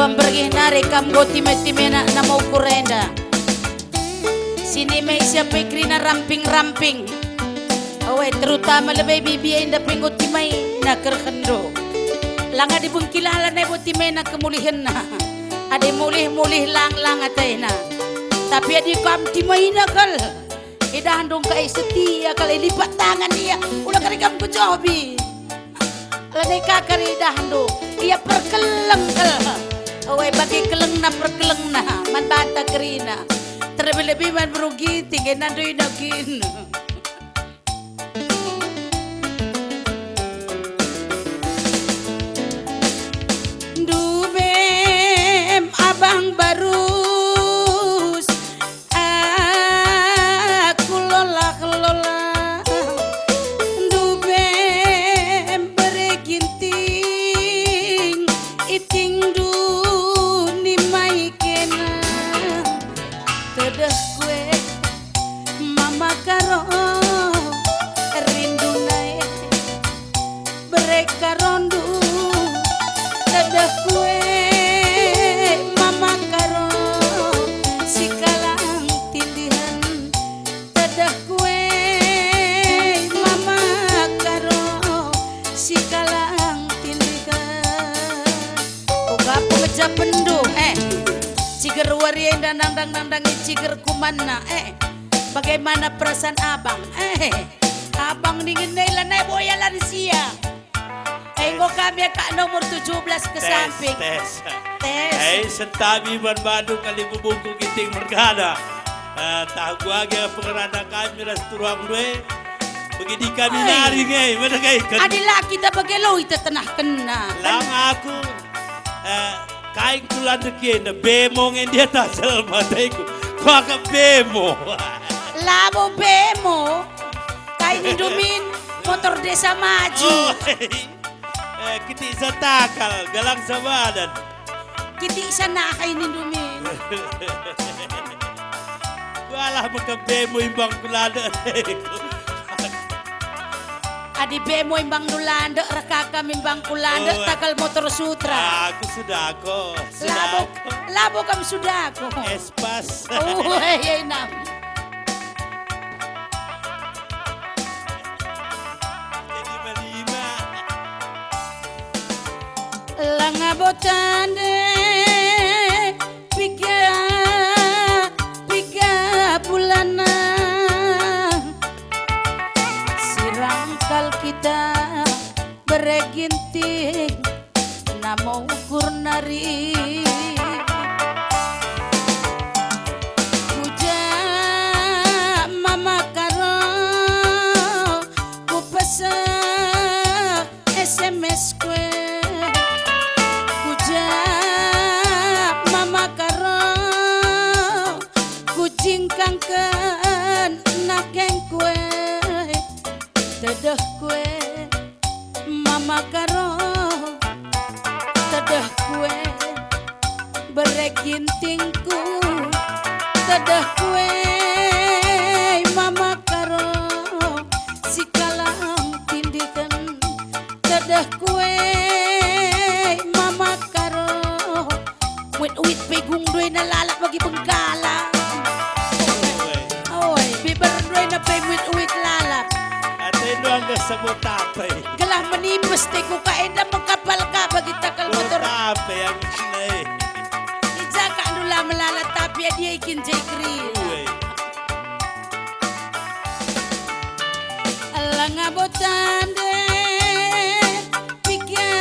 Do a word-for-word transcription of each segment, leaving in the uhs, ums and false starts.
Pembergih nari kam enggo time-timena nama ukur enda. Sini me siapa kerina ramping-ramping. Oe, terutama lebe bibi enda pe enggo timaina kerhenndu. Langa dibengkilah lanai bo timaina kemulihenna. Adi mulih-mulih lang-lang atena. Tapi adi kam timaina kal, idahndu engkai setia kal, ilipat tangan ia. Ula kari kam kujobi. Lanai ka kari idahndu, ia perkeleng kal. Oe, bage kelengna perkelengna, man banta kerina. Terlebih-lebih man beru Ginting, e nandu ina kin. Ndubem abang barus, aku lolah-lolah. Ndubem bere Ginting, itingndu nimai kena. Tedeh kue mama karo rindu nai. Bere karondu, tedeh kue mama karo sikalang tindihen, tedeh kue mama karo sikalang tindihen. Uga pengejapendu, eh, ciger wari enda nandang-nandangi ciger kumanna, eh, bagaimana perasaan abang, eh, abang ningen nai lanai boya lansia. Enggo kami akak nomor tujuh belas ke samping. Tes. Tes. Eh, sentabi ban bandu kali bubungku Ginting mergana. Eh, tahu age pengerana kami ras turuang due. Begini kami nari nge, mana kai kan? Adi la kita bage lo ita tenah kena. Lang aku, eh, kai kulandek enda bemo nge dia tasel mateku. Kuakap bemo. Labo bemo. Kai nindu min? Motor Desa Maji. Oh, eh, kitik satakal, galang sabadan. Kitik sanaha ini dumin. Walah maka bemo imbang kulande. Adi bemo imbang nulande, rekaka mimbang kulande, oh, takal motor Sutra. Aku sudah ko, sudah labo, ko. Labo kam sudah ko. Espas. Oh, iya, inam. Langa botande piga, piga bulana. Sirang kal kita bere Ginting. Nama ukur nari. Kuja mama karo, kupeseh S M S kue. Kuja mama karo, kujingkangken nakeng kue. Tedeh kue. Mama karo, tedeh kue, bere Gintingku, tedeh kue, mama karo, sikalang tindiken, tedeh kue, mama karo, Muit-uit pe gung duena lalap bagi Bengkala. Oi, biber duena pe muit-uit lalap. Atendu anggo sebo tape. Gelah menipes te kuka enda mengkapal ka bagi takal motor. Tape yang sini. Ija ka ndula melala tapi dia ikin jai keri. Oi. Langa botande, piga,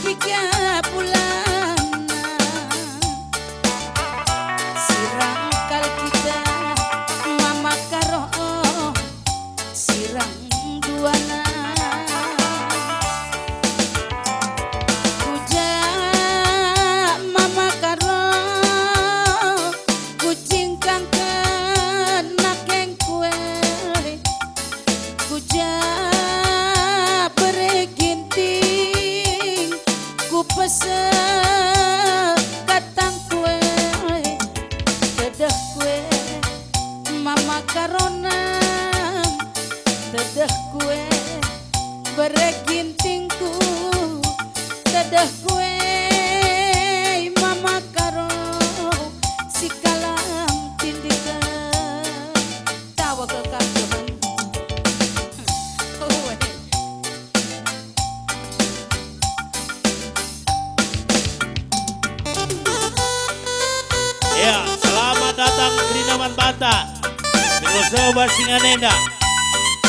piga bulanna. Sirang kal kita mama karo, sirang duana. Kuja mama karo, kujingkangken nakeng kue. Kuja Rinaman bata, minggu seba singan enda.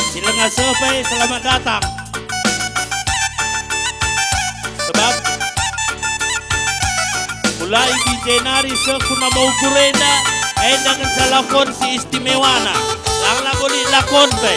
Si langa seh pe selamat datang. Sebab mulai binca nari seh ku nama ukur enda, enda ngenca lakon si istimewana. Lang labo lit lakon pe.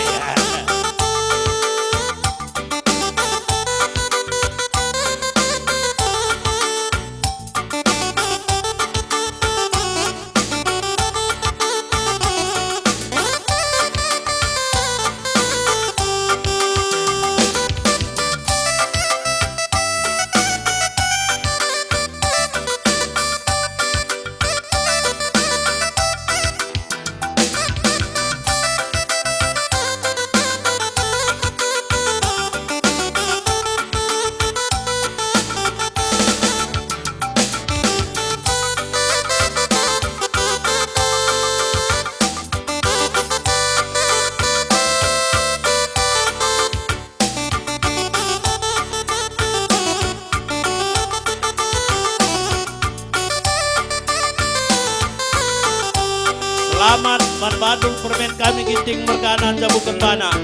Selamat man bandu permen kami Ginting mergana jabuken bana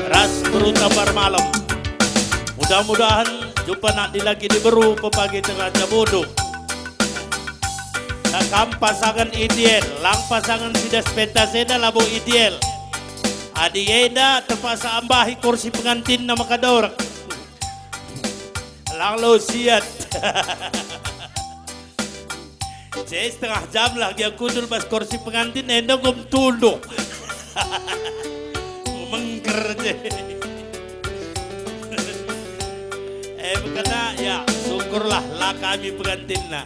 ras beru Tambar Malem. Mudah-mudahan jumpa nak dilaki diberu pepagi tengah jabundu. Takam pasangan ideal, lang pasangan si das pentas enda labo ideal. Adi enda terpaksa ambahi kursi pengantinna maka dorek. Lang lo siat. Je setengah jam lah gia kundul bas kursi pengantin enda gum tunduh. Mengker je. Eh, bekena, ya, syukurlah la kami pengantinna.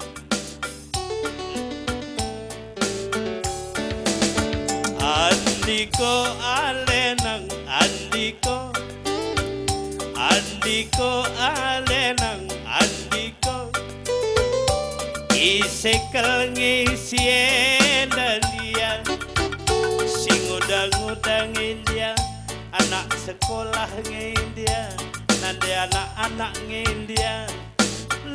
Andiko alenang, andiko, andiko alenang, andiko. Ise kal nge si enda ndia, si nguda-nguda nge ndia, anak sekolah nge ndia, nande anak-anak nge ndia.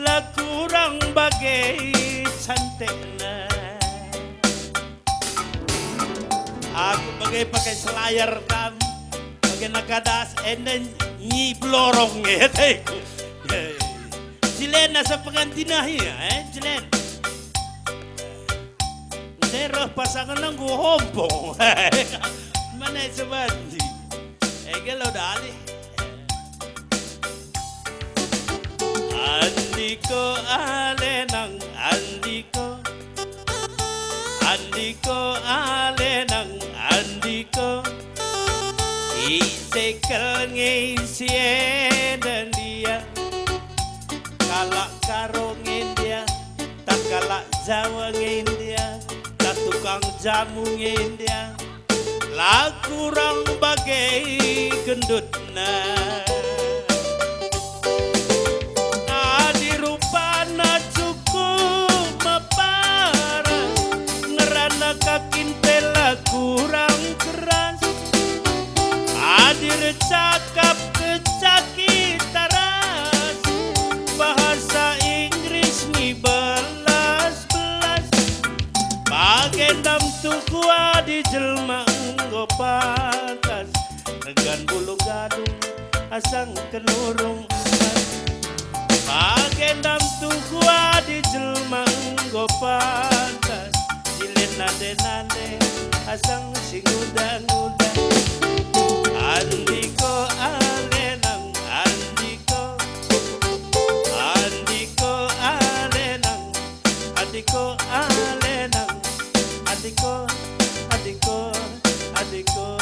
La kurang bage cantikna. Aku bage pakai selayar kam, bage nakadas enda nyi belorong nge ateku. Jilena sepengantina ia, eh, jilen. Nde reh pasangen nanggu hompong. Mana sebanti? Ege lo dalih. Andiko alenang, andiko, andiko alenang, andiko. Ise kal nge si enda ndia, kalak Karo nge ndia, tah kalak Jawa nge ndia, tah tukang jamu nge ndia. La kurang bage gendutna. Adi rupana cukup meparas, ngerana kakin pe la kurang keras. Adi ercakap kecakit taras, bahasa Inggris ngibelas-belas. Bage ndam tuhu adi jelma enggo pantas, ergan bulu gadung asang kenurung emas. Bage ndam tuhu adi jelma enggo pantas, jilin nande-nande asang si nguda-nguda. Andiko alenang, andiko, andiko alenang. Andiko alenang, andiko, andiko, andiko,